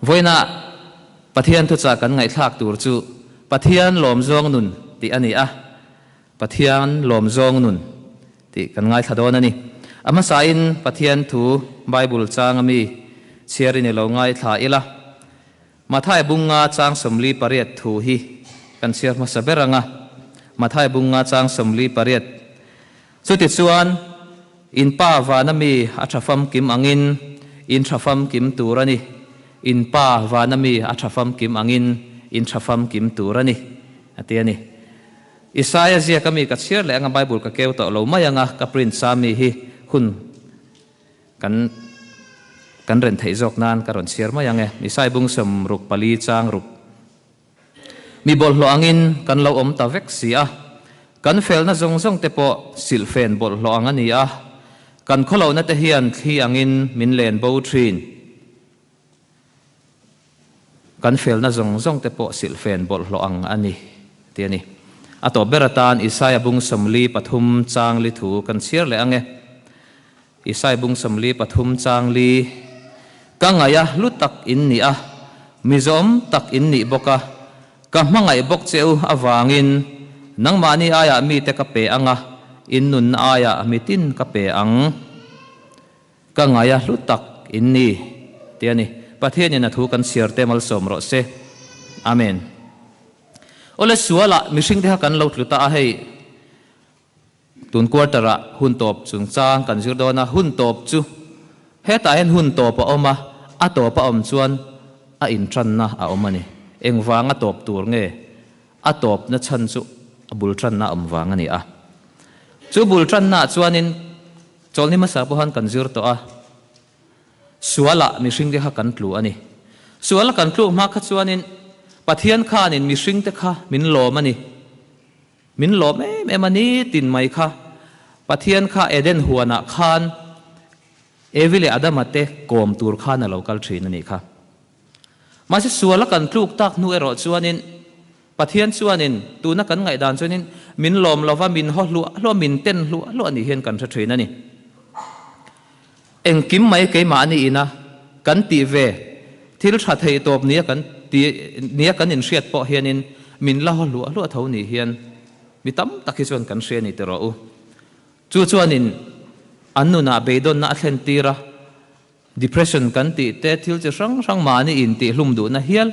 Vawiina Pathian thuchah kan ngaihthlak tur chu Pathian lawmzawng nun tih a ni a, Pathian lawmzawng nun tih kan ngaithla dawn a ni. A hmasain Pathian thu Bible changa mi chhiarin i lo ngaithla ila. Mathai bunga chang 48 thu hi kan chhiar hmasa ber ang a. Mathai bunga chang 48. Chutichuan, in Pa vana mi a tha famkim angin in tha famkim tur a ni. In Pa vana mi a tha famkim angin in tha famkim tur a ni, a ti a ni. Isaia ziaka mi ka chhiar leh anga Bible ka keu tawh lo mai anga ka print sa mi hi hun kan kan ren theih zawk nan ka rawn chhiar mai ang e. Isai bung 64 chang ruk. Mi bawlhhlawh angin kan lo awm ta vek si a, kan felna zawng zawng te pawh silhfen bawlhhlawh ang a ni a, kan khawlohna te hian thli angin min len bo thin. Kan felna zawng zawng te pawh silhfen bawlhhlawh ang a ni, tih a ni. A tawp ber atan Isaia bung 43 chang li thu kan chhiar leh ang e. Isai bung 43 chang li, Ka ngaih a hlu tak in nih a, mi zawm tak in nih bawk a, ka hmangaih bawk che u avangin nangmahni aiah mite ka pe ang a, in nunna aiah mitin ka pe ang. Ka ngaih a hlu tak in ni, tih a ni. Pathianin a thu kan chhiar te malsawm rawh se. Amen. Awle sualah mihringte kha kan lo tlu ta a, hei tun quarter-ah hun tawp chungchang kan zir dawn a, hun tawp chu hetah hian hun tawp a awm a, a tawp a awm chuan a intanna a awm a ni. Engvanga tawp tur nge? A tawpna chhan chu a bul tanna a awm vang a ni a. Chu bul tannaah chuanin chawlhni hmasa pawhan kan zir tawh a, sualah mihringte kha kan tlu a ni. Suala kan tluk hma kha chuanin Pathian khanin mihringte kha min lawm a ni. Min lawm em em a ni tin mai kha. Pathian kha Eden huanah khan Evi leh Adama te kawm tur khan a lo kal thin a nih kha. Mahse suala kan tluk tak hnu erawh chuanin Pathian chuanin tuna kan ngaihdan chuanin min lawm lova, min haw hluah hluah, min ten hluah hluah nih hian kan hre thin a ni. Engkim mai keimah ni ina kan tih ve thil tha thei tawp nia kan ti nia kan inhriat pawh hianin min la haw hluah hluah tho nih hian mi tam tak hi chuan kan hria ni ti rawh u. Chu chuanin an nunah beidawnna a thlen tir a. Depression kan tih te thil chi hrang hrang mahni intihlum duhna hial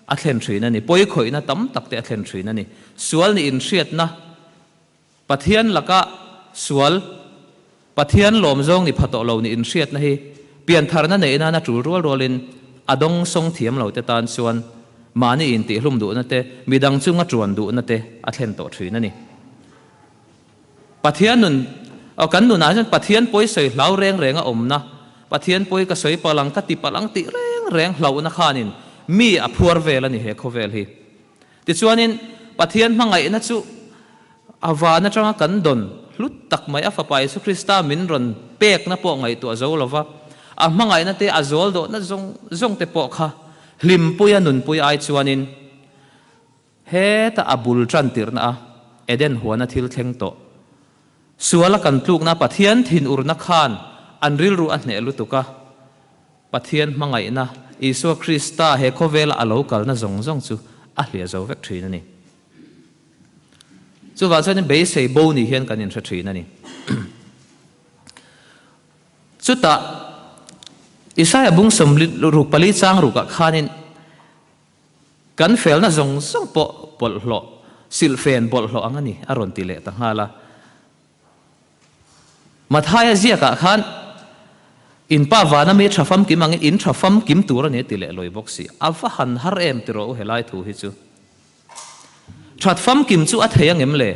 a thlen thin a ni. Pawi khawihna tam tak te a thlen thin a ni. Sual nih inhriatna, Pathian laka sual, Pathian lawm zawng ni pha tawh lo nih inhriatna hi piantharna neih nana tul rual rualin a dawng sawng thiam lo te tan chuan mahni intihlum duhna te, midang chunga tuan duhna te a thlen tawh thin a ni. Pathian nun, aw kan nunah hian Pathian pawi sawi hlau reng reng a awmna, Pathian pawi ka sawi palh ang, ka ti palh ang tih reng reng hlauhna khanin mi a phuar vel a ni he khawvel hi. Tichuanin Pathian hmangaihna chu a van atanga kan dawn hlut tak mai a Fapa Isu Krista min rawn pekna pawh ngaihtuah zo lova, a hmangaihna te a zawl dawhna zawng zawng te pawh kha hlimpuia nunpui ai chuanin Heta a bul tan tirhna a Eden huana thil thleng tawh. Suala kan tlukna Pathian thinurna khan an rilru a hneh lutuk a, Pathian hmangaihna Isua Krista he khawvela a lo kalna zawng zawng chu a hliah zo vek thin a ni. Chuvang chuanin beisei bo ni hian kan inhre thin a ni. Chutah Isaia bung 64 chang rukah khanin Kan felna zawng zawng pawh bawlhhlawh, silhfen bawlhhlawh ang a ni, a rawn ti leh ta nghal a. Mathaia ziakah khan, In pa vana mi tha famkim angin in tha famkim tur a ni a ti leh lawi bawk si. A va han har em ti rawh u helai thu hi chu. That famkim chu a thei angem le?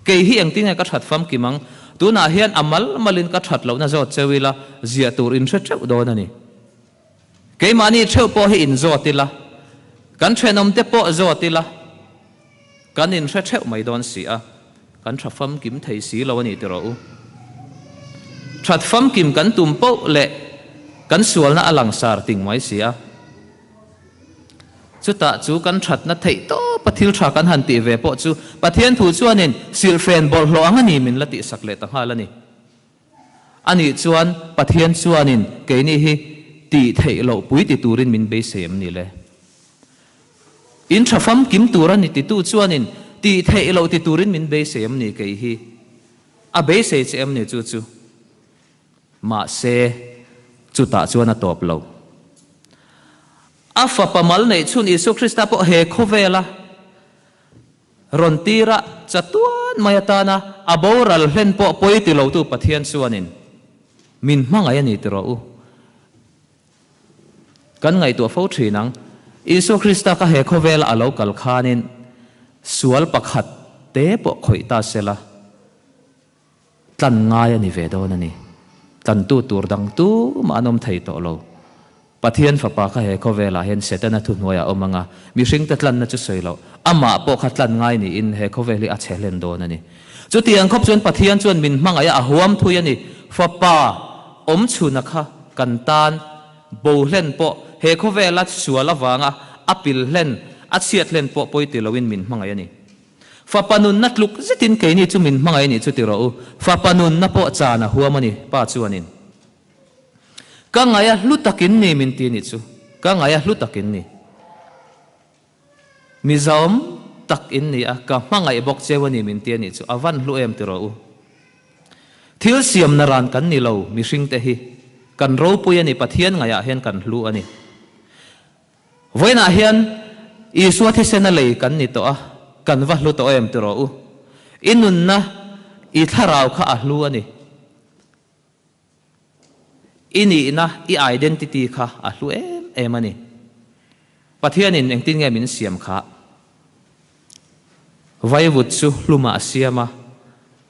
Kei hi engtin nge ka that famkim ang? Tunah hian a mal malin ka that lohna zawt cheu ila, ziah tur in hre teuh dawn a ni. Keimahni theuh pawh hi inzawt ila, kan thenawmte pawh zawt ila, kan inhre theuh mai dawn si a, kan tha famkim thei si lo a ni ti rawh u. That famkim kan tum poh leh kan sualna a langsar ting mai si a. Chutah chu kan thatna theih tawpa thil tha kan han tih ve pawh chu Pathian thu chuanin silhfen bawlhhlawh ang a ni min la tihsak leh ta nghal a ni. Anih chuan Pathian chuanin keini hi tih theih loh pui ti turin min beisei em ni le? In tha famkim tur a ni titu chuanin tih theih loh ti turin min beisei em ni kei hi? A beisei che em ni chu chu? Mahse, chutah chuan a tawp lo. A Fapa mal neih chhun Isua Krista pawh he khawvela rawn tira chatuan mai atana a boral hlen pawh pawi ti lotu Pathian chuanin min hmangaih a ni ti rawh u. Kan ngaihtuah fo thin ang. Isua Krista kha he khawvela a lo kal khanin sual pakhat te pawh khawih ta sela, Tlan ngai a ni ve dawn a ni. Tlantu tur dang tumah an awm thei tawh lo. Pathian Fapa kha he khawvelah hian Setana thuhnuaiah a awm ang a, mihringte tlanna chu sawi loh, amah pawh kha tlan ngai niin he khawvel hi a chhe hlen dawn a ni. Chutiang khawp chuan Pathian chuan min hmangaih a, a huam thui a ni. Fapa awm chhuna kha kan tan bo hlen pawh he khawvela sual avanga a pil hlen, a chhiat hlen pawh pawi ti loin min hmangaih a ni. Fapa nunna tluk zetin keini chu min hmangaih nih chu ti rawh u. Fapa nunna pawh chan a huam a ni, Pa chuanin. Ka ngaih a hlu takin ni min ti nih chu. Ka ngaih a hlu takin ni. Mi zaawm tak in ni a, ka hmangaih bawk cheu a ni min ti a nih chu. A van hlu em ti rawh u. Thil siamna ran kan ni lo, mihringte hi. Kan ropui a ni, Pathian ngaihah hian kan hlu a ni. Vawiinah hian Isua thisena lei kan ni tawh a, kan va hlu tawh em tiraw u? I nunna, i thlarau kha a hlu a ni. I nihna, i identity kha a hlu em em a ni. Pathianin engtin nge min siam kha? Vaivut chu hlumah a siam a,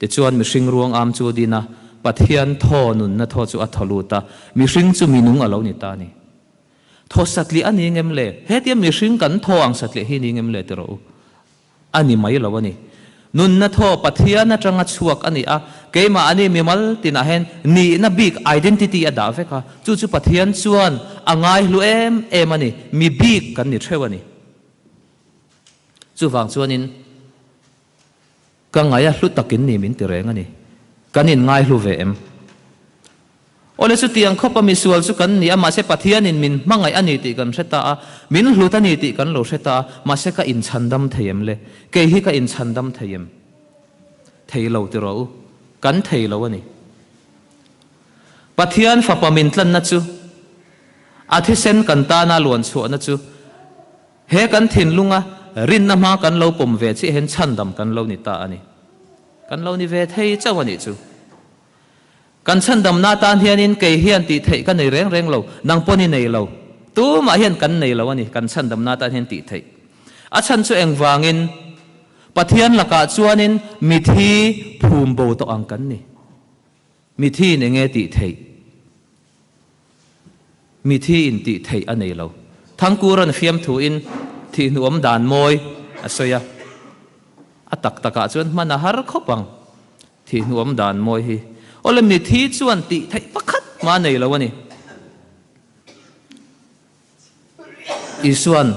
tichuan mihring ruang am chu a din a, Pathian thaw nunna thaw chu a thaw lut a, mihring chu minung a lo ni ta a ni. Thaw satliah a ni ngem le? Hetia mihring kan thaw ang satliah hi ni ngem le ti rawh u. A ni mai lo a ni. Nunna thaw Pathian atanga chhuak a ni a, keimah ani mimal tinah hian nihna bik, identity, a dah vek a, chu chu Pathian chuan a ngaihlu em em a ni, mi bik kan ni theuh a ni. Chuvang chuanin Ka ngaih a hlu takin ni min ti reng a ni. Kan in ngaihlu ve em? Awle chutiang khawpa misual chu kan ni a, mahse Pathianin min hmangaih a ni tih kan hre ta a, min hlut a ni tih kan lo hre ta a, mahse ka inchhandam thei em le? Kei hi ka inchhandam thei em? Thei lo ti rawh u. Kan thei lo a ni. Pathian fapa min tlanna chu, a thisen kan tana luan chhuahna chu, He kan thinlunga rinna hma kan lo pawm ve chiah hian chhandam kan lo ni ta a ni. Kan lo ni ve thei chauh a nih chu. Kan chhandamna atan hianin kei hian tih theih ka nei reng reng lo, nang pawn i nei lo. Tumah hian kan nei lo a ni, kan chhandamna atan hian tih theih. A chhan chu engvangin Pathian lakah chuanin mithi phum bo tawh ang kan ni. Mithiin enge tih theih? Mithiin tih theih a nei lo. Thangkura'n fiamthuin thihnuam dan mawi a sawi a. A tak takah chuan hman a har khawp ang thihnuam dan mawi hi. Awle mithi chuan tih theih pakhat mah a nei lo a ni. Isua'n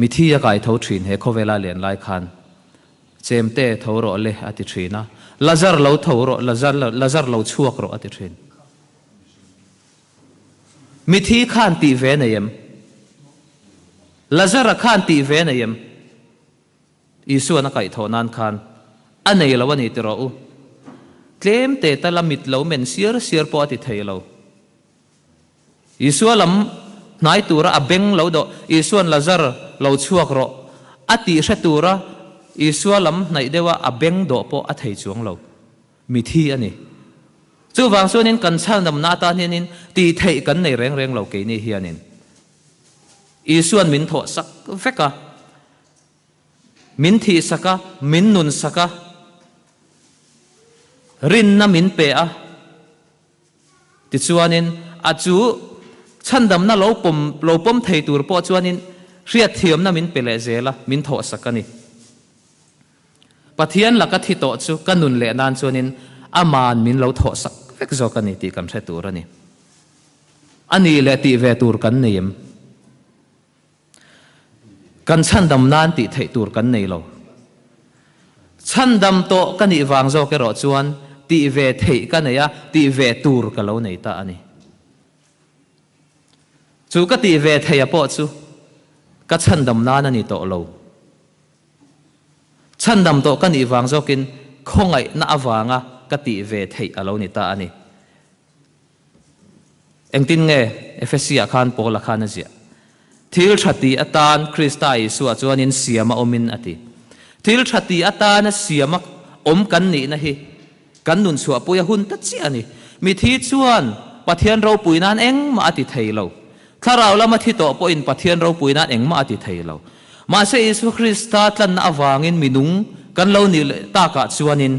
mithi a kai tho thin he khawvela len lai khan Chemte tho rawh le a ti thin a, Lazar lo tho rawh, Lazar Lazar lo chhuak rawh a ti thin. Mithi khan tih ve nei em? Lazara khan tih ve nei em? Isua'n a kaihthawh nan khan a nei lo a ni ti rawh u. Tlem te tala mit lo men siar siar pawh a ti thei lo. Isua lam hnai tura a beng lo dawh, Isua'n Lazar lo chhuak rawh a tih hre tura Isua lam hnaih deuha a beng dawh pawh a thei chuang lo. Mithi a ni. Chuvang chuanin kan chhandamna atan hianin tih theih kan nei reng reng lo keini hianin. Isua'n min thawh sak vek a, min thih sak a, min nun sak a, rinna min pe a, Tichuanin, a chu chhandamna lo pawm lo pawm thei tur pawh chuanin hriatthiamna min pe leh zel a, min thawhsak a ni. Pathian laka thi tawh chu ka nun leh nan chuanin aman min lo thawhsak vek zawk a ni tih kan hre tur a ni. A nih leh tih ve tur kan nei em? Kan chhandam nan tih theih tur kan nei lo. Chhandam tawh ka nih vang zawk erawh chuan tih ve theih ka nei a, tih ve tur ka lo nei ta a ni. Chu ka tih ve theia pawh chu ka chhandam nan a ni tawh lo. Chhandam tawh ka nih vang zawkin khawngaihna avanga ka tih ve theih a lo ni ta a ni. Engtin nge Efesi-ah khan Paula khan a ziah? Thil tha ti atan Krista Isua chuanin siama awmin a ti. Thil tha ti atana siama awm kan nihna hi kan nun chhuahpui a hun ta chiah a ni. Mithi chuan Pathian ropui nan engmah a ti thei lo. Thlarau lama thi tawh pawhin Pathian ropui nan engmah a ti thei lo. Mahse Isua Krista tlanna avangin minung kan lo nih leh takah chuanin,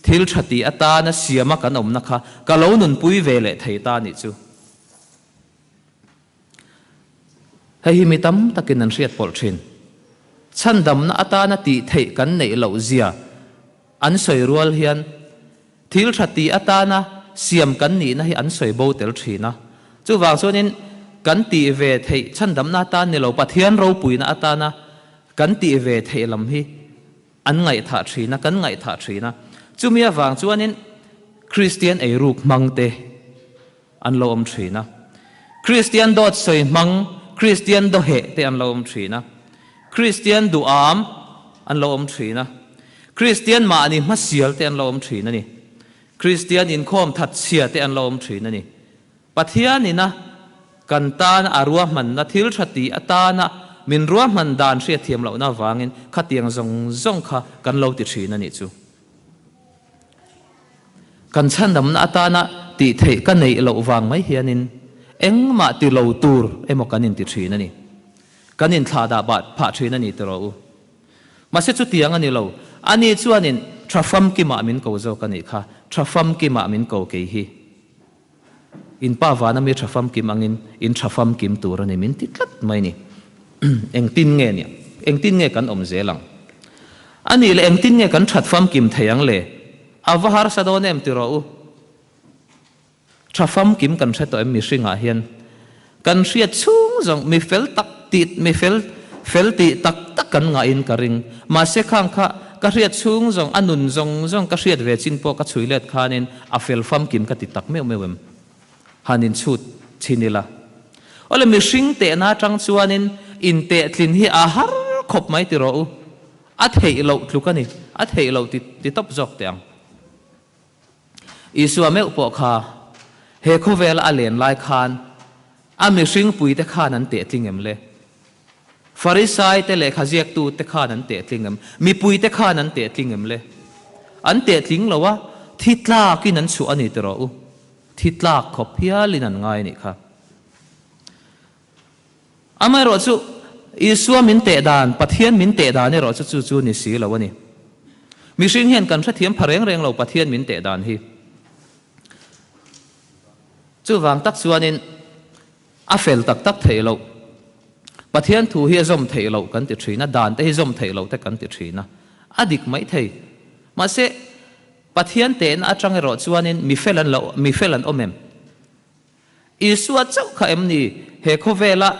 Thil tha tih atana siama kan awmna kha ka lo nunpui ve leh thei ta nih chu. Hei hi mi tam takin an hriat pawlh thin. Chhandamna atana tih theih kan neih loh zia an sawi rual hian thil tha tih atana siam kan nihna hi an sawi bo tel thin a. Chuvang chuanin kan tih ve theih chhandamna atan ni lo Pathian ropuina atana kan tih ve theih lam hi An ngaihthah thin a, kan ngaihthah thin a. Chumi avang chuanin Kristian eiruk hmang te an lo awm thin a. Kristian dawt sawi hmang, Kristian dawheh te an lo awm thin a. Kristian duham an lo awm thin a. Kristian mahni hmasial te an lo awm thin a ni. Kristian inkhawm thatchhia te an lo awm thin a ni. Pathianina kan tan a ruahmanna thil tha tih atana min ruahman dan hriatthiam lohna avangin khatiang zawng zawng kha kan lo ti thin a nih chu. Kan chhandamna atana tih theih ka neih loh vang mai hianin engmah ti lo tur emaw kan inti thin a ni. Kan inthlahdah phah thin a ni tiraw u. Mahse chutiang a ni lo. Ani chuanin tha famkimah min ko zawk a nih kha. Tha famkimah min ko kei hi. In pa vana mi tha famkim angin in tha famkim tur a ni min ti tlat mai ni. Engtin nge nia? Engtin nge kan awm zel ang? A nih leh engtin nge kan that famkim thei ang le? A va harsa dawn em ti rawh u. Tha famkim kan hre tawh em mihringah hian kan hriat chhung zawng mi fel tak tih mi fel fel tih tak tak kan ngahin ka ring. Mahse khang kha ka hriat chhung zawng a nun zawng zawng ka hriat ve chin pawh ka chhui let khanin a fel famkim ka ti tak meuh meuh em? Han inchhut chhin ila. Awle mihring tehna atang chuanin intehtlin hi a har khawp mai ti rawh u. A theih loh tluk a ni. A theih loh ti ti tawp zawk teh ang. Isua meuh pawh kha he khawvela a len lai khan a mihring puite khan an tehtling em le? Farisai te lehkha ziaktu te khan an tehtling em? Mipui te khan an tehtling em le? An tehtling lo a, thi tlakin an chhuah a ni tiraw u? Thi tlak khawp hialin an ngai a nih kha. Amaherawhchu, Isua min teh dan, Pathian min teh dan erawh chu chu chu ni si lo a ni. Mihring hian kan hrethiam pha reng reng lo Pathian min teh dan hi. Chuvang tak chuanin a fel tak tak theih loh. Pathian thu hi a zawm theih loh kan ti thin a, dan te hi zawm theih loh te kan ti thin a. A dik mai thei. Mahse, Pathian tehna atang erawh chuanin mi fel an lo, mi fel an awm em? Isua chauh kha em ni? He khawvela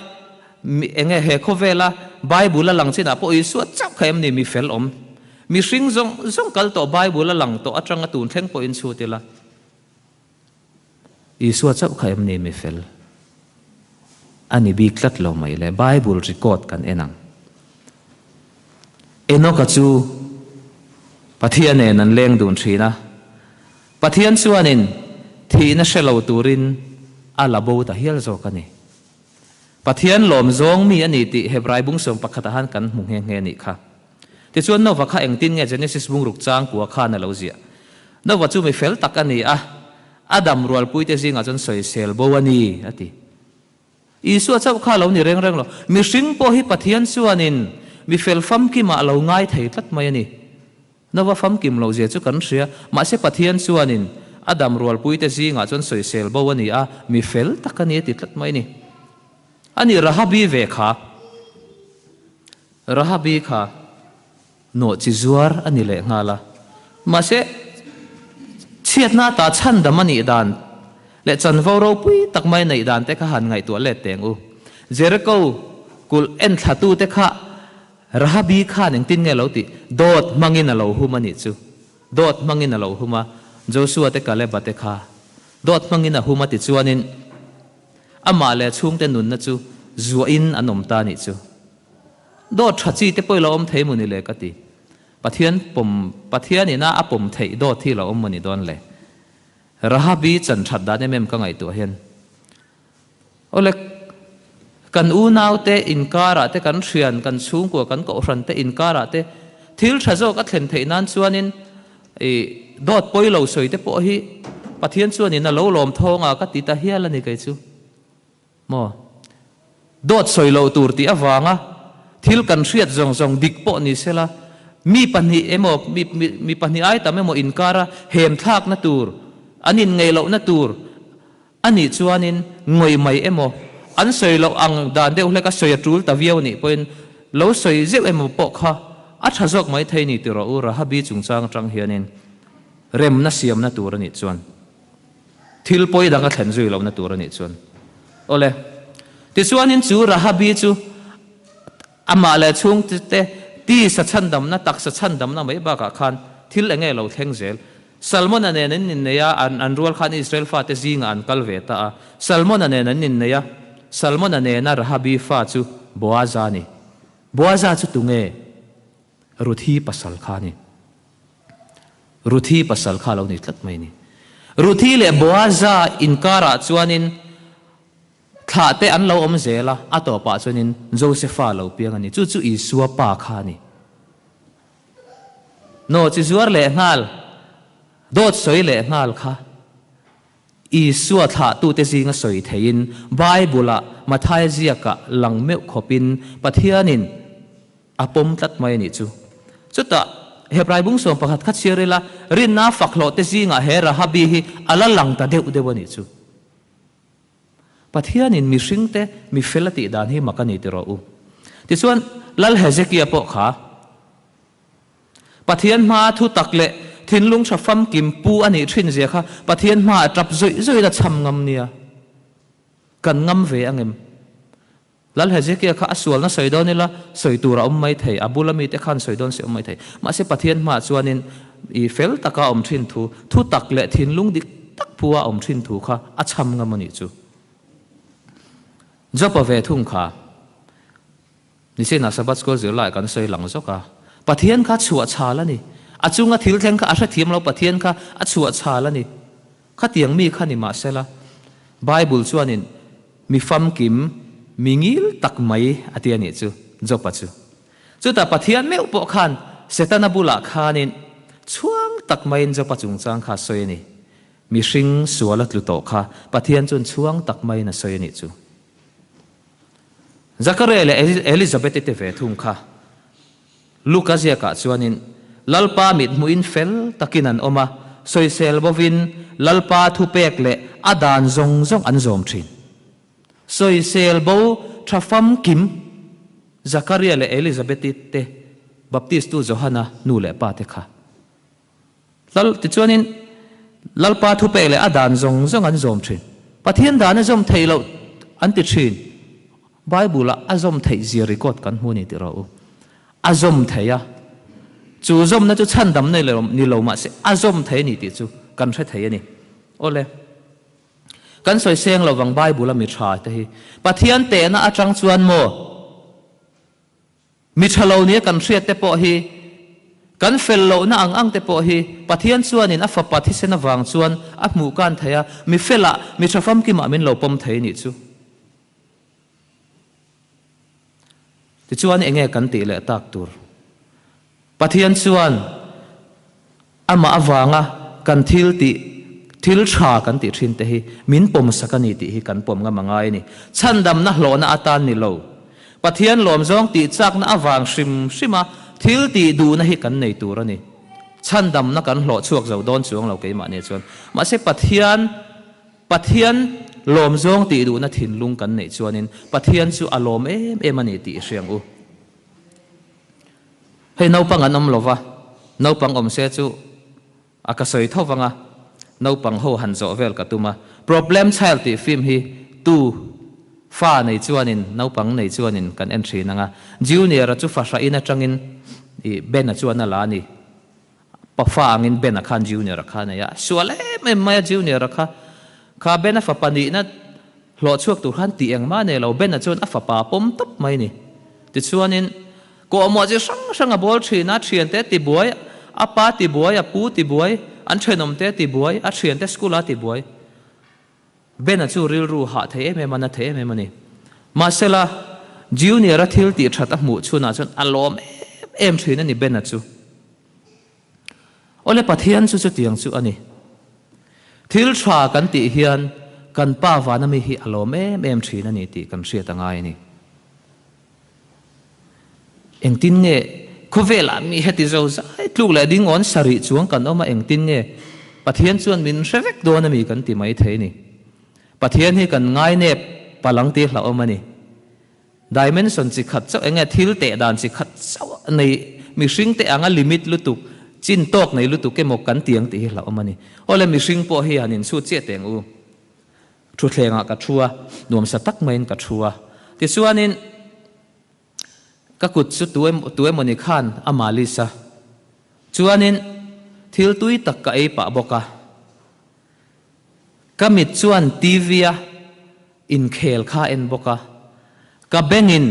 mi enge he khawvela Bible a lang chinah pawh Isua chauh kha em ni mi fel awm? Mihring zawng zawng kal tawh Bible a lang tawh atanga tun thleng pawhin chhut ila Isua chauh kha em ni mi fel? A ni bik tlat lo mai le, Bible record kan en ang. Enoch-a chu Pathian nen an leng dun thin a. Pathian chuanin thihna hre lo turin a la bo ta hial zawk a ni. Pathian lawm zawng mi a ni tih Hebrai bungsawm pakhatah han kan hmu nghe nghe nih kha. Tichuan Nova kha engtin nge Genesis bungruk changkua khan a lo ziah? Nova chu mi fel tak a ni a, a dam rualpuite zingah chuan sawisel bo a ni, a ti. Isua chauh kha a lo ni reng reng lo. Mihring pawh hi Pathian chuanin mi fel famkimah a lo ngai thei tlat mai a ni. Nova famkim loh zia chu kan hria, mahse Pathian chuanin a dam rualpuite zingah chuan sawisel bo a ni a, mi fel tak a ni a ti tlat mai a ni. A ni Rahabi ve kha. Rahabi kha nawh chi zuar a ni leh nghal a, mahse chhiatna ata chhandam a nih dan leh chanvo ropui tak mai neih dan te kha han ngaihtuah let teng u. Jericho kulh enthlatute kha Rahabi khan engtin nge lo tih? Dawt hmangin a lo hum a nih chu. Dawt hmangin a lo hum a, Joshua te Kaleba te kha dawt hmangin a hum a ti chuanin. Amah leh a chhungte nunna chu zuahin an awm ta nih chu. Dawt tha chi te pawh i lo awm thei maw ni le ka ti. Pathian pawm, Pathian ina a pawm theih dawt hi lo awm maw ni dawn le. Rahabi chan that dan em em ka ngaihtuah hian. Awle, kan unaute inkarah te, kan thian, kan chhungkua, kan kohhran te inkarah te thil tha zawk a thlen theih nan chuanin i dawt pawi lo sawi te pawh hi Pathian chuanin a lo lawm thawng a ka ti ta hial a ni kei chu. Maw? Dawt sawi loh tur tih avanga thil kan hriat zawng zawng dik pawh ni sela, mi pahnih emaw, mi mi pahnih ai tam emaw inkara hem thlakna tur, an inngeih lohna tur a nih chuanin ngawih mai emaw, an sawi loh ang dan deuh hlek a sawi a tul ta viau nih pawhin lo sawi zeuh emaw pawh kha a tha zawk mai thei ni tiraw u Rahabi chungchang atang hianin remna siamna tur a nih chuan. Thil pawi dang a thlen zui lohna tur a nih chuan. Awle. Tichuanin chu Rahabi chu amah leh chhungte tisa chhandamna, taksa chhandamna mai bakah khan thil eng nge lo thleng zel? Salmona nen an innei a, an an rual khan Israel fate zingah an kal ve ta a. Salmona nen an innei a, Salmona nena Rahabi fa chu Boaza a ni. Boaza chu tunge? Ruthi pasal kha a ni. Ruthi pasal kha a lo ni tlat mai a ni. Ruthi leh Boaza inkarah chuanin thlah te an lo awm zel a, a tawpah chuanin Josefa lo piang a ni. Chu chu Isua pa kha a ni. Naw chi zuar leh nghal, dawt sawi leh nghal kha Isua thlahtute zinga sawi theiin Bible-ah Mathaia ziakah lang meuh khawpin Pathianin A pawm tlat mai a nih chu. Chutah, Hebrai bung sawm pakhat kha chhiar ila, rinna fak hlawhte zingah he Rahabi hi a la lang ta deuh deuh a nih chu. Pathianin mihringte mi fel a tih dan hi mak a ni ti rawh u. Tichuan, Lal Hezekia pawh kha Pathian hmaa thu tak leh thinlung tha famkim pu a nih thin zia kha Pathian hmaah tap zawih zawih a cham ngam nia. Kan ngam ve angem? Lal Hezekia kha a sualna sawi dawn ila, sawi tur a awm mai thei, a bula mite khan sawi dawn se awm mai thei. Mahse Pathian hmaah chuanin i fel taka awm thin thu, thu tak leh thinlung dik tak phua awm thin thu kha a chham ngam a nih chu. Job-a ve thung kha Nisinah Sabbath School zirlaiah kan sawi lang zawk a, Pathian kha chhuah chhal a ni. A chunga thil thleng kha a hrethiam lo, Pathian kha a chhuah chhal a ni. Khatiang mi kha ni mahsela, Bible chuanin mi famkim, mi ngil tak mai a ti a nih chu, Job-a chu. Chutah Pathian meuh pawh khan Setana bulah khanin chhuang tak maiin Job-a chungchang kha a sawi a ni. Mihring sual a tlu tawh kha Pathian chuan chhuang tak maiin a sawi a nih chu. Zakaria leh Elizabeth-i te ve thung kha Luka ziakah chuanin, Lalpa mithmuhin fel takin an awm a, sawisel bovin Lalpa thupek leh a dan zawng zawng an zawm thin. Sawisel bo tha famkim Zakaria leh Elizabeti te Baptistu Johana nu leh pa te kha. Lal, tichuanin Lalpa thupek leh a dan zawng zawng an zawm thin. Pathian dan a zawm theih loh an ti thin. Bible-ah a zawm theih zia record kan hmu a ni tih rawh u. A zawm thei a, chu zawmna chu chhandam nei lo ni lo mahse a zawm thei a ni tih chu kan hre thei a ni. Awle, kan sawi seng lo vang Bible-a mi tha te hi Pathian tehna atang chuan maw? Mi tha lo nia kan hriat te pawh hi, kan fel lohna ang ang te pawh hi Pathian chuanin a Fapa thisen avang chuan a hmuh kan thei a, mi felah, mi tha famkimah min lo pawm thei nih chu. Tichuan enge kan tih leh tak tur? Pathian chuan amah avanga kan thil tih, thil tha kan tih thin te hi min pawmsak a ni tih hi kan pawm ngam a ngai a ni. Chhandamna hlawhna atan ni lo. Pathian lawmzawng tih chakna avang hrim hrima thil tih duhna hi kan nei tur a ni. Chhandamna kan hlawh chhuak zo dawn chuang lo keimahni chuan. Mahse Pathian Pathian lawmzawng tih duhna thinlung kan neih chuanin Pathian chu a lawm em em a ni tih i hria ang u. Hei naupang an awm lova, naupang awm se chu a ka sawi tho vang a, naupang ho han zawh vel ka tum a. Problem Child tih film hi tu fa nei chuanin, naupang nei chuanin kan en thin ang a. Junior-a chu fahrahin atangin i Ben-a chuan a la a ni. Pafa angin Ben-a khan Junior-a kha a nei a, a sual em em mai a Junior-a kha. Kha Ben-a fapa nihna. Hlawh chhuak tur khan tih engmah a nei lo, Ben-a chuan a fapa a pawm tawp mai a ni. Tichuanin, kawhmawh chi hrang hrang a bawl thin a, thiante a tibuai, a pa tibuai, a pu tibuai, an thenawmte a tibuai, a thiante school-a tibuai. Ben-a chu rilru hah thei em em a, na thei em em a ni. Mahsela, Junior-a thil tih that a hmuh chhunah chuan a lawm em em thin a ni Ben-a chu. Awle Pathian chu chutiang chu a ni. Thil tha kan tih hian kan Pa vana mi hi a lawm em em thin a ni tih kan hriat a ngai a ni. Engtin nge khawvelah mi heti zo zai tluk leh ding awn sarih chuang kan awm a engtin nge Pathian chuan min hre vek dawn a mi kan ti mai thei a ni. Pathian hi kan ngainep palang tih hlauhawm a ni. Dimension chi khat chauh enge thil teh dan chi khat chauh nei mihring te anga limit lutuk, chin tawk nei lutuk emaw kan ti ang tih hi hlauhawm a ni. Awle mihring pawh hi han inchhut chiah teh ang u. Thutthlengah ka thu a, nuamsa tak maiin ka thu a. Tichuanin ka kut chu tu tu emawni khan a malis a. Chuanin thil tui tak ka ei pah bawk a. Ka mit chuan TV-a inkhel kha a en bawk a, ka bengin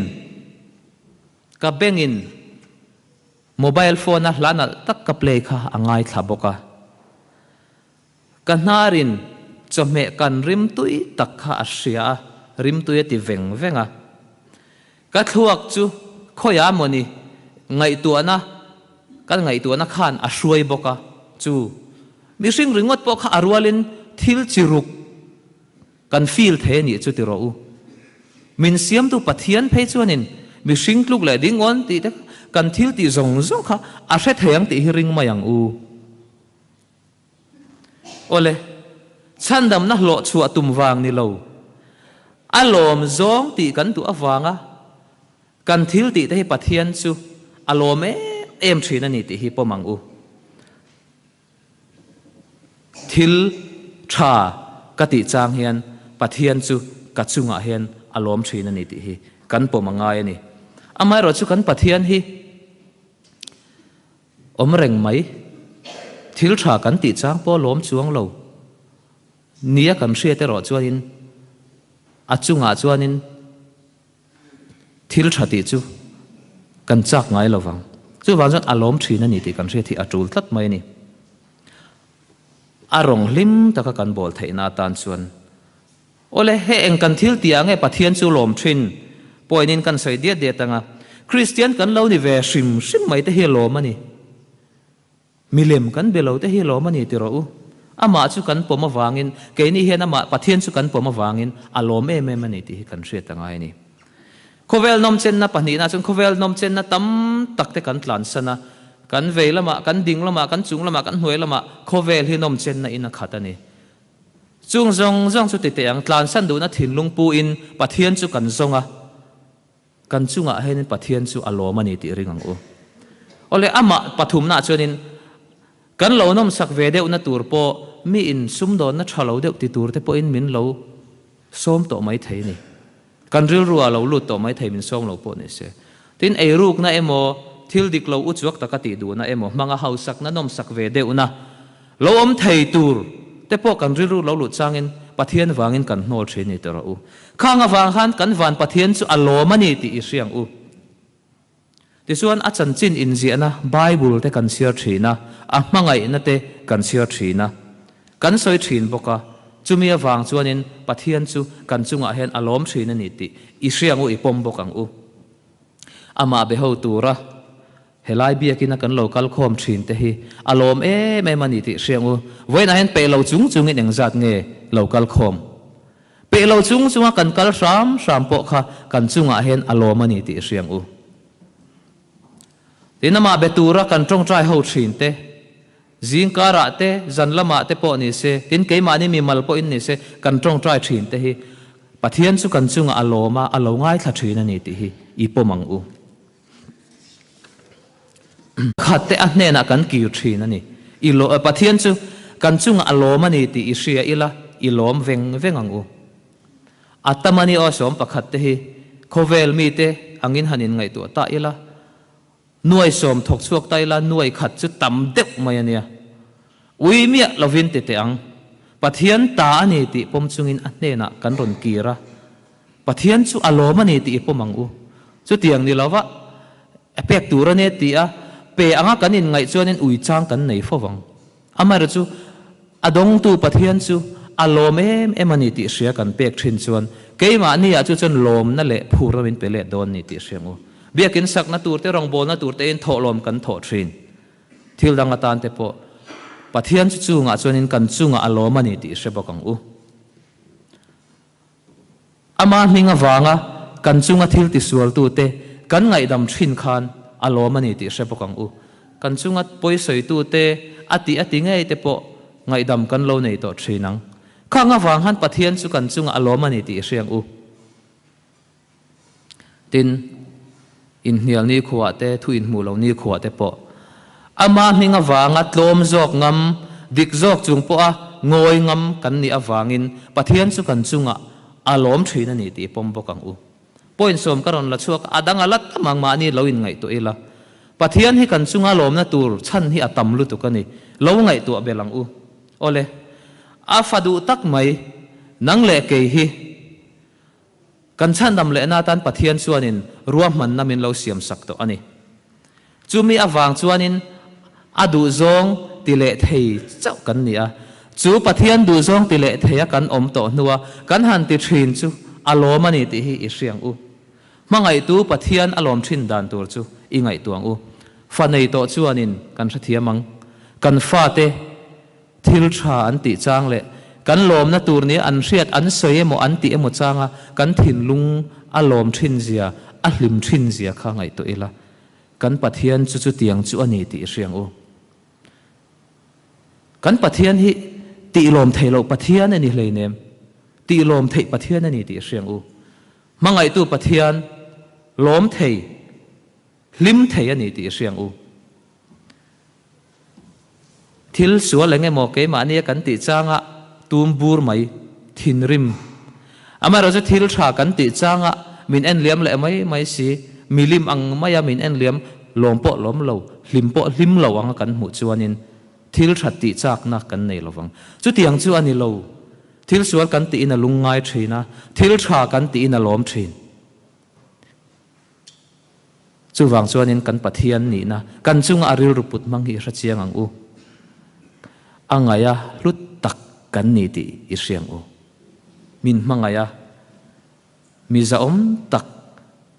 ka bengin mobile phone-a hla nalh tak ka play kha a ngaithla bawk a. Ka hnarin chawhmeh kan rimtui tak kha a hria a, rimtui a ti veng veng a. Ka thluak chu khawiah mawni ngaihtuahna kan ngaihtuahna khan a hruai bawk a, chu mihring ringawt pawh kha a rualin thil chi ruk kan feel thei a nih chu ti rawh u. Min siamtu Pathian phei chuanin mihring tluk leh ding awn tih te kan thil tih zawng zawng kha a hre thei ang tih hi ring mai ang u. Awle, chhandamna hlawh chhuah tum vang ni lo, a lawm zawng tih kan duh avanga kan thil tih te hi Pathian chu a lawm em em thin a ni tih hi pawm ang u. Thil tha ka tih chang hian Pathian chu ka chungah hian a lawm thin a ni tih hi kan pawm a ngai a ni. Amaherawhchu kan Pathian hi Awm reng mai. Thil tha kan tih chang pawh lawm chuang lo. Nia kan hriat erawh chuanin a chungah chuanin thil tha tih chu kan chak ngai lo vang. Chuvang chuan a lawm thin a ni tih kan hriat hi a tul tlat mai a ni. A rawng hlim taka kan bawl theihna atan chuan Awle, he eng kan thil tih ah nge Pathian chu lawm thin? Point in kan sawi diat diat anga, Kristian kan lo ni ve hrim hrim mai te hi lawm a ni. Milem kan be lo te hi lawm a ni ti rawh u. Amah chu kan pawm avangin, keini hian amah Pathian chu kan pawm avangin a lawm em em a ni tih hi kan hriat a ngai a ni. Khawvel nawmchenna pahnihna chuan khawvel nawmchenna tam tak te kan tlansan a, kan vei lamah, kan ding lamah, kan chung lamah, kan hnuai lamah khawvel hi nawmchenna in a khat a ni. Chung zawng zawng chu ti teh ang, tlansan duhna thinlung pu in Pathian chu kan zawng a, kan chungah hianin Pathian chu a lawm a ni tih ring ang u. Awle, amah pathumnaah chuanin kan lo nawmsak ve deuhna tur pawh mi in sumdawnna tha lo deuh ti tur te pawhin min lo sawm tawh mai thei a ni. Kan rilru ah lo lut tawh mai thei min sawm lo pawh ni se. Tin, eirukna emaw, thil dik lo uchuak taka tih duhna emaw, hmanga hausakna nawmsak ve deuhna lo awm thei tur te pawh kan rilru lo lut changin Pathian vangin kan hnawl thin ni tawh rawh u. Khang avang khan kan van Pathian chu a lawm a ni tih i hria ang u. Tichuan a chanchin inziahna Bible te kan chhiar thin a, a hmangaihna te kan chhiar thin a, kan sawi thin bawk a, chumi avang chuanin Pathian chu kan chungah hian a lawm thin a ni tih i hria ang u, i pawm bawk ang u. Amah be ho tura helai biakina kan lo kal khawm thin te hi a lawm em em a ni tih hria ang u. Vawiinah hian peih lo chung chungin engzat nge lo kal khawm? Peh lo chung chunga kan kal hram hram pawh kha kan chungah hian a lawm a ni tih hria ang u. Tin, amah be tura kan tawngtai ho thin te, zingkarah te, zan lamah te pawh ni se, tin keimahni mimal pawhin ni se, kan tawngtai thin te hi Pathian chu kan chungah a lawm a, a lo ngaithla thin a ni tih hi i pawm ang u. Khat te a hnenah kan kir thin a ni. I lo, Pathian chu kan chungah a lawm a ni tih i hria ila, i lawm veng veng ang u. A tam a ni aw 11 te hi khawvel mite angin han inngaihtuah ta ila, nuai sawm thawk chhuak ta ila nuai khat chu tam deuh mai a nia. Ui miah lovin ti teh ang. Pathian ta a ni tih pawm chungin a hnenah kan rawn kir a, Pathian chu a lawm a ni tih i pawm ang u. Chutiang ni lova a pek tur a ni tih a pe anga kan inngaih chuanin ui chang kan nei fo vang. Amaherawhchu chu a dawngtu Pathian chu a lawm em em a ni tih hria kan pek thin chuan keimahni ah chu chuan lawmna leh phurna min pe let dawn ni tih hria ang u. Biakin sakna tur te rawngbawlna tur tein thawhlawm kan thawh thin. Thil dang atan te pawh Pathian chu chungah chuanin kan chungah a lawm a ni tih hre bawk ang u. Ama hming avanga kan chunga thil tisualtute kan ngaihdam thin khan a lawm a ni tih hre bawk ang u. Kan chunga pawisawitute a tih a ti ngei te pawh ngaihdam kan lo nei tawh thin ang. Khang avang han Pathian chu kan chunga a lawm a ni tih hre ang u. Tin, inhnial nikhuah te, thu inhmuh loh nikhuah te pawh ama hming avanga tlawm zawk ngam, dik zawk chung pawha ngawi ngam kan nih avangin Pathian chu kan chungah a lawm thin a ni tih pawm bawk ang u. Point sawm ka rawn la chhuak a, a dang a la tam ang mahni lo inngaihtuah ila. Pathian hi kan chunga lawmna tur chhan hi a tam lutuk a ni, lo ngaihtuah belh ang u. Awle, a fa duh tak mai, nang leh kei hi. Kan chhandam lehna atan Pathian chuanin ruahmanna min lo siamsak tawh a ni. Chumi avang chuanin a duhzawng ti leh thei chauh kan ni a. Chu Pathian duhzawng ti leh theia kan awm tawh hnua kan han ti thin chu a lawm a ni tih hi i hriang u. Hmangaihtu Pathian a lawm thin dan tur chu i ngaihtuah ang u. Fa nei tawh chuanin kan hrethiam ang. Kan fate. Thil tha an tih chang leh kan lawmna tur nia an hriat an sawi emaw an tih emaw changa kan thinlung a lawm thin zia, a hlim thin zia kha ngaihtuah ila, kan Pathian chu chutiang chu a ni tih i hria ang u. Kan Pathian hi tih lawm theih loh Pathian a ni hleinem, tih lawm theih Pathian a ni tih i hria ang u. Hmangaihtu Pathian lawm thei, hlim thei a ni tih i hria ang u. Thil sual eng emaw keimahnia kan tih changa tum bur mai, thinrim. Amaherawhchu thil tha kan tih changa min en liam leh mai mai si, milim ang maia min en liam lawm pawh lawm lo, hlim pawh hlim lo anga kan hmuh chuanin thil tha tih chakna kan nei lovang. Chutiang chu a ni lo. Thil sual kan tihin a lungngai thin a, thil tha kan tihin a lawm thin. Chuvang chuanin kan Pathian nihna, kan chunga a rilru put hmang hi i hre chiang ang u. A ngaia hlut tak kan ni tih i hria ang u. Min hmangaih a, mi zahawm tak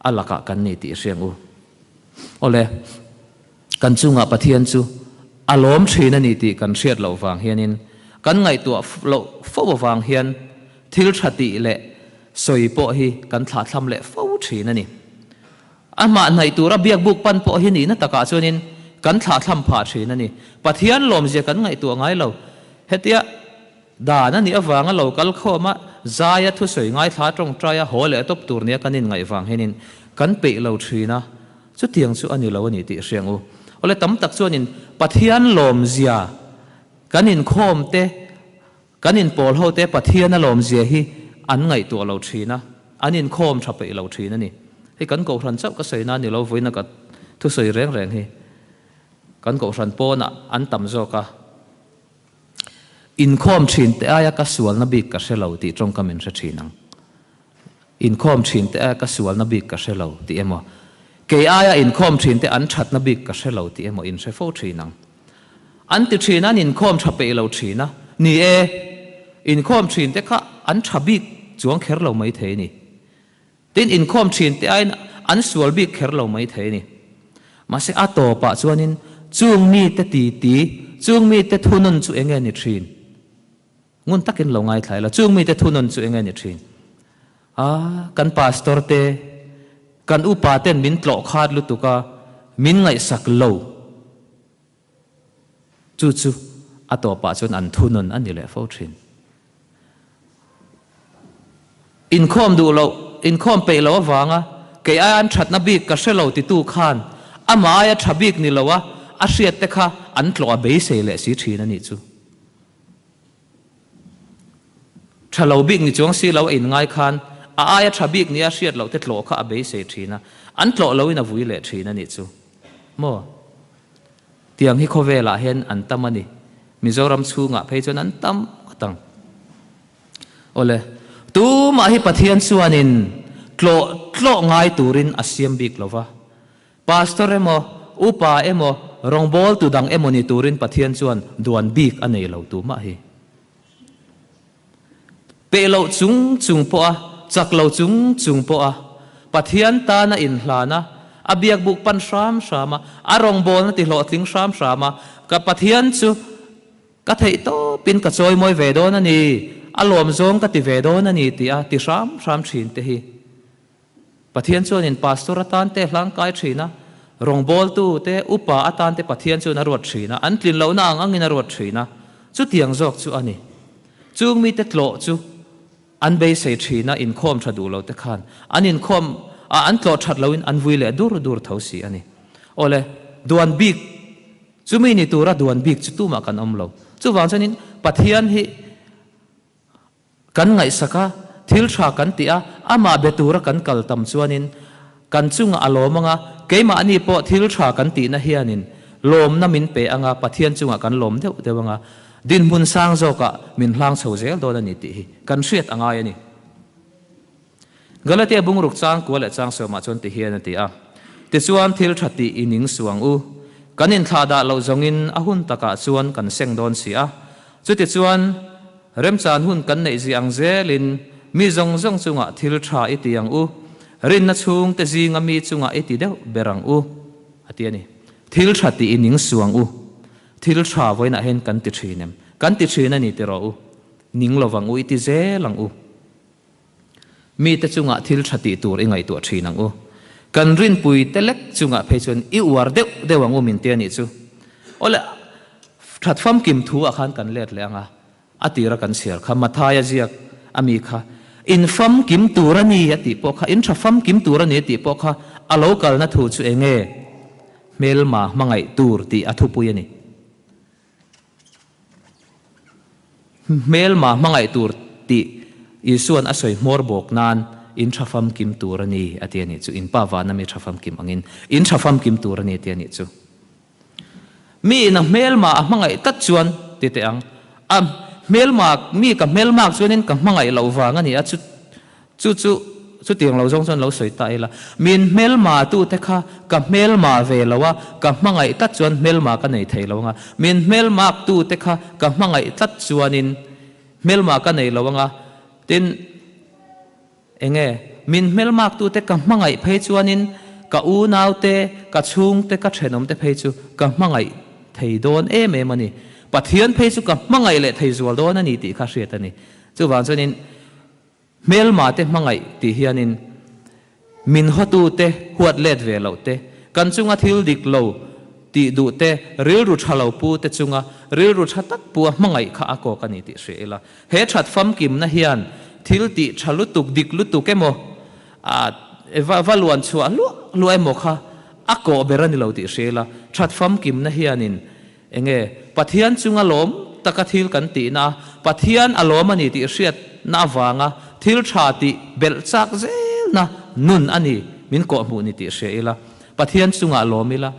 a lakah kan ni tih i hria ang u. Awle, kan chunga Pathian chu a lawm thin a ni tih kan hriat loh vang hianin, kan ngaihtuah loh fo avang hian thil tha tih leh sawi pawh hi kan thlahthlam leh fo thin a ni. A hmah hnaih tura biakbuk pan pawh hi nihna takah chuanin kan thlahthlam phah thin a ni. Pathian lawmzia kan ngaihtuah ngai lo. Hetia dan a nih avanga lo kal khawma zaia thusawi ngaithla tawngtaia haw leh tawp tur nia kan inngaih vang hianin kan peih lo thin a, chutiang chu a ni lo a ni tih hria ang u. Awle tam tak chuanin Pathian lawmzia kan inkhawm te, Kan inpawl hote Pathian a lawmzia hi an ngaihtuah lo thin a, an inkhawm tha peih lo thin a ni. Hei kan Kohhran chauh ka sawi na ni lo, vawiina ka thusawi reng reng hi kan Kohhran pawnah an tam zawk a. Inkhawm thin te aia ka sualna bik ka hre lo tih tawngkam in hre thin ang. Inkhawm thin te aia ka sualna bik ka hre lo tih emaw, kei aia inkhawm thin te an thatna bik ka hre lo tih emaw in hre fo thin ang. An ti thin a, an inkhawm tha peih lo thin a. Ni e, inkhawm thin te kha an tha bik chuang kher lo mai thei a ni. Tin, inkhawm thin te aiin an sual bik kher lo mai thei a ni. Mahse, a tawpah chuanin chung mite titi, chung mite thunun chu enge ni thin? Ngun takin lo ngaithla ila, chung mite thunawn chu enge ni thin? A, kan pastor te, kan upa ten min tlawh khat lutuk a, min ngaihsak lo. Chu chu a tawpah chuan an thunawn a ni leh fo thin. Inkhawm duh loh, inkhawm peih loh avanga kei aia an thatna bik ka hre lo titu khan amah aia tha bik ni lo a, a hriat te kha an tlawh a beisei leh si thin a nih chu. Tha lo bik ni chuang si lo a inngai khan a aia tha bik nia hriat loh te tlawh kha a beisei thin a, an tlawh loin a vui leh thin a nih chu. Maw? Tiang hi khawvelah hian an tam a ni. Mizoram chhungah phei chuan an tam ngawt ang. Awle, tumah hi Pathian chuanin tlawh tlawh ngai turin a siam bik lo va. Pastor emaw, upa emaw, rawngbawltu dang emaw ni turin Pathian chuan duan bik a nei lo tumah hi. Peh loh chung chung pawha, chak lo chung chung pawha, Pathian tana inhlana, a biakbuk pan hram hrama, a rawngbawlna ti hlawhtling hram hrama, ka Pathian chu ka theih tawpin ka chawimawi ve dawn a ni, a lawmzawng ka ti ve dawn a ni tia ti hram hram thin te hi. Pathian chuanin pastor atan te hlangkai thin a, rawngbawltu te, upa atan te Pathian chuan a ruat thin a, an tlin lohna ang angin a ruat thin a, chutiang zawk chu a ni. Chung mite tlawh chu an beisei thin a, inkhawm tha duh lo te khan an inkhawm a, an tlawh that loin an vui leh dur dur tho si a ni. Awle, duan bik, chumi ni tura duan bik chu tumah kan awm lo. Chuvang chuanin Pathian hi Kan ngaihsak a, thil tha kan tih a, amah be tura kan kal tam chuanin kan chungah a lawm anga, keimahni pawh thil tha kan tihna hianin lawmna min pe anga, Pathian chungah kan lawm deuh deuh anga, dinhmun sang zawkah min hlang chho zel dawn a ni tih hi kan hriat a ngai a ni. Galatia bungruk chang kua leh chang sawmah chuan ti hian a ti a, Tichuan thil tha tih i ning suang u, kan inthlah dah loh zawngin a hun takah chuan kan seng dawn si a, chutichuan remchan hun kan neih zia ang zelin mi zawng zawng chungah thil tha i ti ang u, rinna chhungte zinga mi chungah i ti deuh ber ang u, a ti a ni. Thil tha tih i ning suang u, thil tha vawiinah hian kan ti thin em? Kan ti thin a ni ti rawh u, ning lovang u, i ti zel ang u. Mite chungah thil tha tih tur i ngaihtuah thin ang u. Kan rinpui te lek chungah phei chuan i uar deuh deuh ang u min ti a nih chu. Awle, that famkim thu ah khan kan let leh ang a, a tira kan chhiar kha Mathaia ziak a mi kha in famkim tur a ni a tih pawh kha, in tha famkim tur a ni a tih pawh kha a lo kalna thu chu eng nge? Hmelma hmangaih tur tih a thupui a ni. Hmelma hmangaih tur tih Isua'n a sawi hmawr bawk nan in tha famkim tur a ni a ti a nih chu. In pa vana mi tha famkim angin in tha famkim tur a ni a ti a nih chu. Mi in a hmelma a hmangaih tlat chuan ti teh ang, a hmelma mi ka hmelmak chuanin ka hmangaih loh vang a ni a, chu Chu chu chutiang lo zawng chuan lo sawi ta ila, min hmelma tute kha ka hmelma ve lo a, ka hmangaih tlat chuan hmelma ka nei thei lo anga, min hmelmak tute kha ka hmangaih tlat chuanin hmelma ka nei lo anga, tin, enge, min hmelmak tute ka hmangaih phei chuanin ka unaute, ka chhungte, ka thenawmte phei chu ka hmangaih thei dawn em em a ni. Pathian phei chu ka hmangaih leh thei zual dawn a ni tih kha hriat a ni. Chuvang chuanin. Hmelma te hmangaih tih hianin min hawtute huat let ve loh te, kan chunga thil dik lo tih duh te, rilru tha lo pu te chunga rilru tha tak pu a hmangaih kha a kawk a ni tih hria ila. He that famkimna hian thil tih tha lutuk, dik lutuk emaw, a va luan chhuah hluah hluah emaw kha a kawh ber a ni lo tih hria ila. That famkimna hianin Enge Pathian chunga lawm taka thil kan tihna a, Pathian a lawm a ni tih hriatna avanga thil tha tih belh chak zelna nun a ni min kawhhmuh ni tih hria ila, Pathian chungah lawm ila,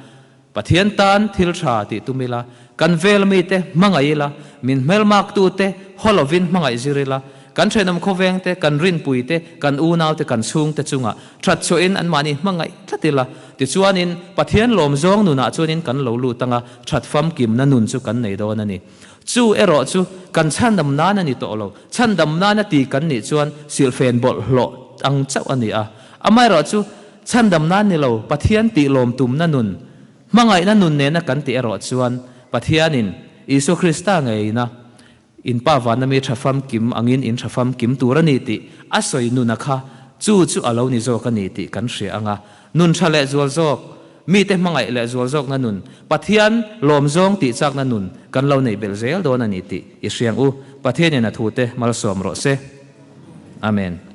Pathian tan thil tha tih tum ila, kan vel mite hmangaih ila, min hmelmaktute haw lovin hmangaih zir ila, kan thenawm khawvengte, kan rinpuite, kan unaute, kan chhungte chungah that chhuahin anmahni hmangaih tlat ila, tichuanin Pathian lawmzawng nunah chuanin kan lo lut anga that famkimna nun chu kan nei dawn a ni. Chu erawh chu kan chhandam nan a ni tawh lo. Chhandam nana ti kan nih chuan silhfen bawlhhlawh ang chauh a ni a. Amaherawh chu chhandam nan ni lo, Pathian tih lawm tumna nun, hmangaihna nun nena kan tih erawh chuan Pathianin Isua Krista ngeina In pa vana mi tha famkim angin in tha famkim tur a ni tih a sawi nuna kha chu chu a lo ni zawk a ni tih kan hria ang a. Nun tha leh zual zawk, mite hmangaih leh zual zawkna nun, Pathian lawm zawng tih chakna nun kan lo neih belh zel dawn a ni tih i hriang u. Pathianin a thute malsawm rawh se. Amen.